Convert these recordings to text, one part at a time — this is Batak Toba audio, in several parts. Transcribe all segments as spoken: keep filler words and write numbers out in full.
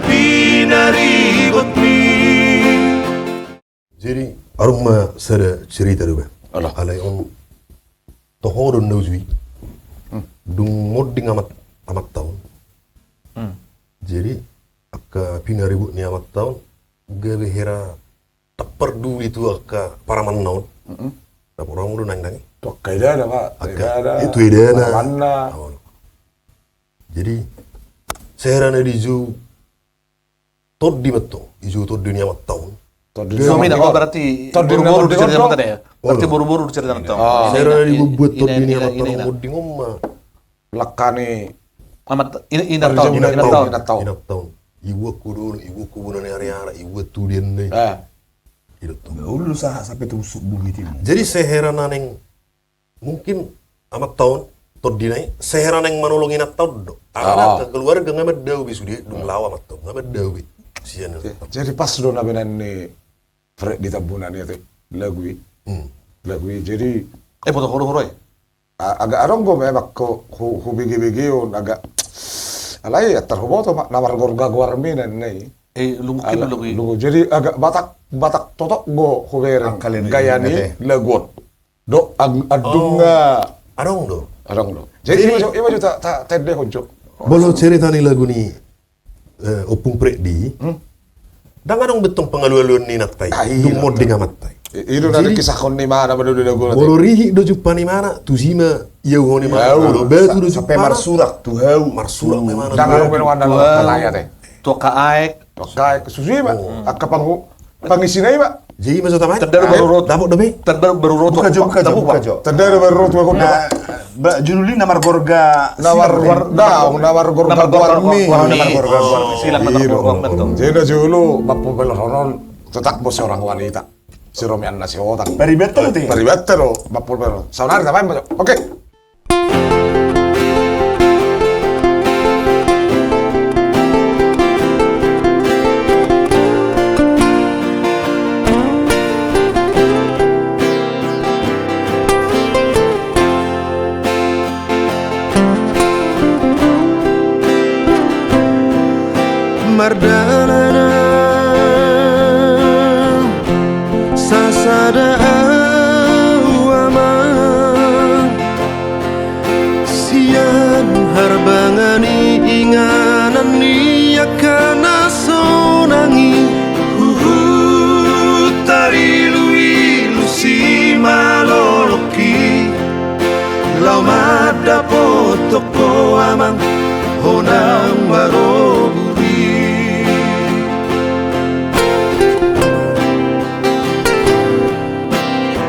pinaribotmi. Jadi, adong ma sada cerita do, Bah. Ala. Alai on toho do na uju i. Hmm. Dung monding amat, amatta on. Hmm. Jadi, angka pinaribot ni amatta on, gabe hera tak parduli tu angka paramanna on. Mm-mm. Dapot roha mulu nang nang i. Tu angka edana, Pak. Angka, edana, itu edana. Paramanna. Oh. Jadi, sehera na dijou tondi ma antong, dijou tondi ni amatta on. Tondi ni amatta on. Suami na, oh, berarti tondi ni amatta on. Berarti boru-boru do cerita antong. Oh. Sehera na dibuat tondi ni amatta on, monding on ma. Lakka ni amat, ina, ina taon, ina taon. Ina taon. Ibuat tu dolok, ibuat tu bona ni ariara, ibuat tu dian ni. Eh. Ina taon. Ulu sahat sampe tu busuk bumi timu. Jadi sehera na naeng, mungkin amatta on, tondina i, sehera naeng manolong inanta on do. Alana angka keluarga nga mandao be sude, dung laho amatta on, nga mandao be. Sian. Jadi pas do na baenan ni Fred di Tambunan i, lagu i. Hmm. Lagu i, jadi. Eh, boto horo-horo i. A-, agak adong do memang ho, ho, hubege-begeon agak. Alai antar huboto ma, na margorga goarmi na ninna i. Eh, lungun. Ala, lungun. Jadi agak Batak, Batak totok do hubereng gaya ni lagu on. Do, ang-, adong nga. Adong do. Adong do. Jadi, jadi ima jo, ima jo ta, ta, tendehon jo. Molo cerita ni lagu ni eh, Ompung Freddy, hmm, ndang adong be antong pangalualuan ni inanta i, ah, iya, dung monding amatta i. I-, i do na dikisahon ni imana, molo rihit do jumpa ni imana, tusi ma iaohon ni imana. Batu do jumpa. Sampe marsurak tu hau. Marsurak ma imana. Ndang adong be nuaeng na laho tu hau. Tu angka aek. Tu angka aek, tusi ma. Oh. Angka panghu-, pangisina i ma. Jadi ima jo tama i. Tanda baru rot. Dapot do be. Tanda baru rot. Buka jo, buka jo, buka jo. Tanda baru rot, buka jo. Ba, judul i na margorga, na margorga goarmi. Na margorga goarmi. Silang na margorga goarmi. Jadi na jolo, mampulpel on, tetap bos seorang wanita. Si Romi Anna si Otak. Paribatta do. Paribatta do, mampulpel on. Saonari tama i ma jo. Oke. Mardalan sasada au, Amang, sian harbangan ni inganan ni angka na sonang i. Huhut tariluilu simalolongki, laho mandapothon ho, Amang, hona maroburi.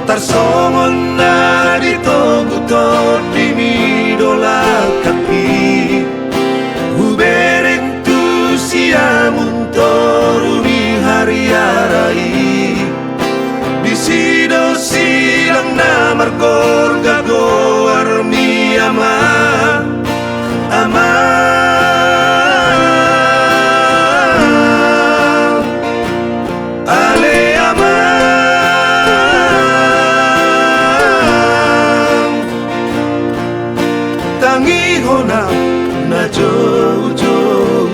Tarsongon na di togu tondimi do langkangki, hubereng tu siamun toru ni hariara i. Disi do silang na margorga goarmi, Amang. Amang, ale Amang, tangihon au na joujou.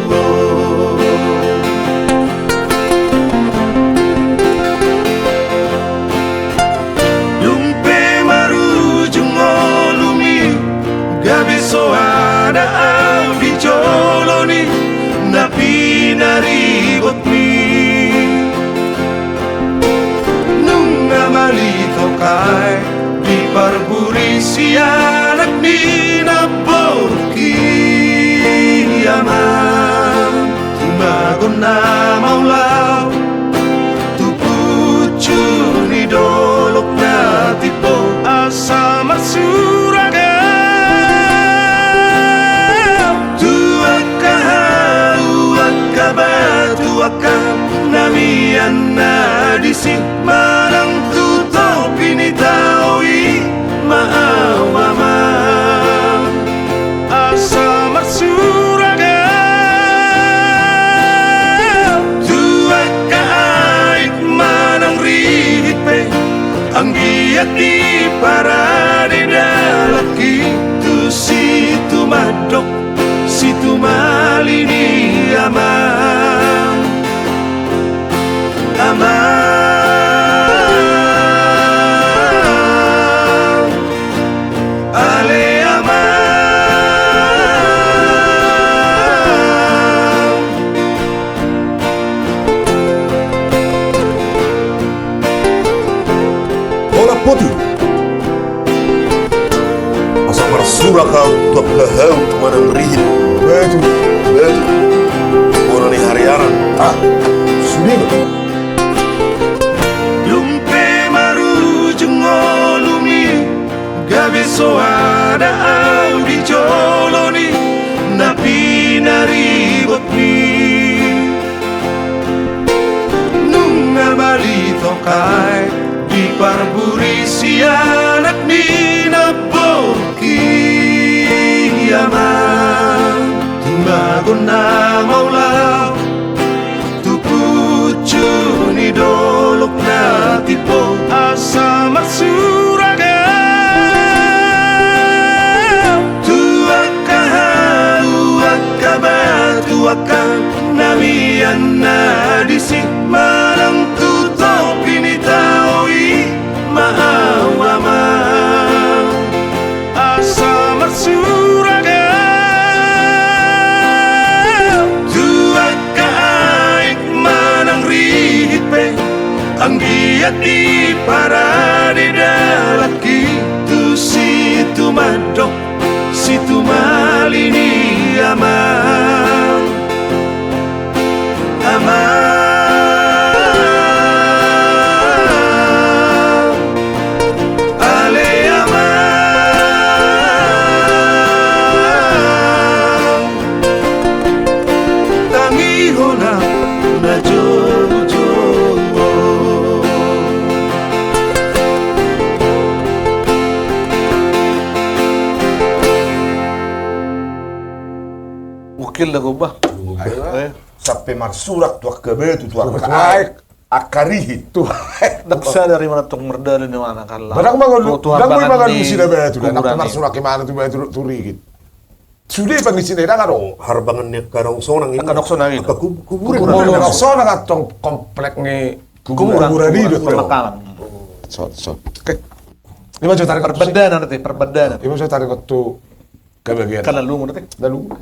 Dung pe marujung ngolumi, gabe soada au di jolo ni na pinaribotmi. Nunga malitok aek di parburi sianak ni namborungki, Amang. Tumagon na maulau tu pucuk ni dolok na timbo, asa marsurak au tu angka hau, angka batu, angka na mian na disi, manang tu topi ni tao i ma au, Amang. Asa marsurak au tu angka aek manang rihit pe, anggiat diparade dalanki tu situmandok, situmali ni Amang. Ale amang. Hola poti. Asa marsurak ahu tu angka hau manang rihit. Batu, batu. Bona ni hariaran. Ah, sude ma. Dung pe marujung ngolumi, gabe soada ahu di jolo ni na pinaribotmi. Nunga bali tongka aek di parburi sianak ni namborungki, amang, tu magon na maulau, tu puncu ni dolok na timbo. Asa marsurak ahu tu angka hau, angka batu, angka na mian na disi, manang tu topi ni tao i ma ahu, amang. Asa marsurak ahu tu angka aek manang rihit pe, anggiat diparade dalanki tu situmandok, situmali ni amang. Amang, ale amang, tangihon ahu na joujou. Gokil da, Gobba. Gokil. Eh. Sampe marsurak tu angka batu, tu angka aek, angka rihit. Tu aek. Ndang sadar i manang tong mardalan i manang halak. Ndang mangalusi, ndang mangalusi na batu, ndang marsurak i manang tu batu, tu rihit. Sude pangisina i, ndang adong. Harbangan ni angka dongsonan i. Angka dongsonan i. Angka kub-, kuburan. Kuburan dongsonan antong, komplek ni kuburan. Kuburan i do. Pemakaman. Sot, sot. Oke. Ima jo taringot tu si-, parbadanan ate, parbadanan. Ima jo taringot tu Kebagian. Kan na lungun ate. Na lungun.